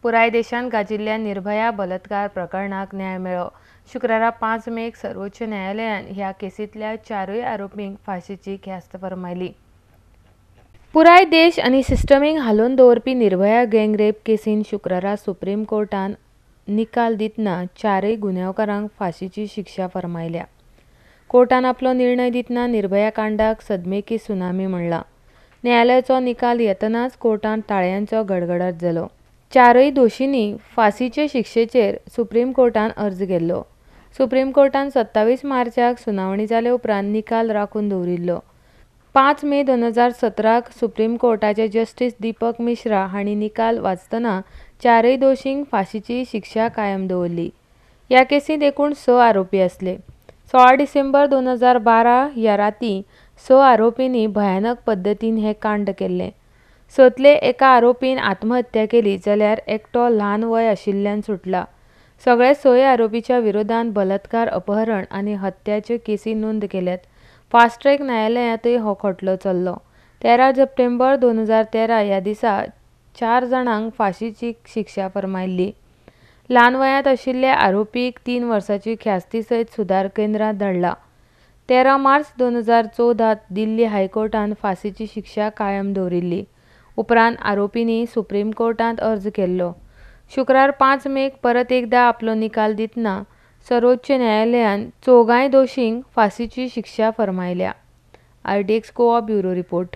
पुराय देशांत गाजिल्ल्या निर्भया बलात्कार प्रकरणाक न्याय मेळ्ळो. शुक्रारा 5 मेक सर्वोच्च न्यायालयान ह्या केसींतल्या चारूय आरोपींक फांशीची ख्यास्त फर्मायली. पुराय देश आनी सिस्टमीक हालोवन दवरपी निर्भया गँगरेप केसीन शुक्रारा सुप्रीम कोर्टान निकाल दितना चारूय गुन्यांवकारांक फांशीची शिक्षा फर्मायल्या. कोर्टान आपलो निर्णय दितना निर्भया कांडाक सदमे की सुनामी म्हणलां. न्यायालयाचो निकाल येतनाच कोर्टांत ताळयांचो गडगडाट जालो. चारूय दोशींनी फांसीचे शिक्षेचेर सुप्रीम कोर्टान अर्ज केल्लो. सुप्रीम कोर्टान 27 मार्चाक सुनावणी जाले उपरांत निकाल राखून दवरिल्लो. 5 मे 2017 सुप्रीम कोर्टाचे जस्टीस दीपक मिश्रा हांणी निकाल वाचतना चारूय दोशींक फांशीची शिक्षा कायम दवरली. ह्या केसींत एकूण 6 आरोपी आसले. 16 डिसेंबर 2012 ह्या राती 6 आरोपींनी भयानक पद्दतीन हें कांड केल्लें. सतले एका आरोपीन आत्महत्या केली जाल्यार एकटो ल्हान वय आशिल्ल्यान सुटला. सगळे 6 आरोपीच्या विरोधांत बलात्कार, अपहरण आनी हत्याच्यो केसी नोंद केल्यात. फास्ट ट्रॅक न्यायालयांतय हो खटलो चल्लो. 13 सप्टेंबर 2013 ह्या दिसा 4 जाणांक फांशीची शिक्षा फर्मायल्ली. ल्हान वयांत आशिल्ल्या आरोपीक 3 वर्सांची ख्यास्ती सयत सुदार केंद्रांत धाडला. 13 मार्च 2014 दिल्ली हायकोर्टान फांसीची शिक्षा कायम दवरिल्ली. उपरांत आरोपींनी सुप्रीम कोर्टांत अर्ज केल्लो. शुक्रार 5 मेक परत एकदा आपलो निकाल दितना सर्वोच्च न्यायालयान चौगांय दोशींक फांसीची शिक्षा फर्मायल्या. RTX Goa bureau report.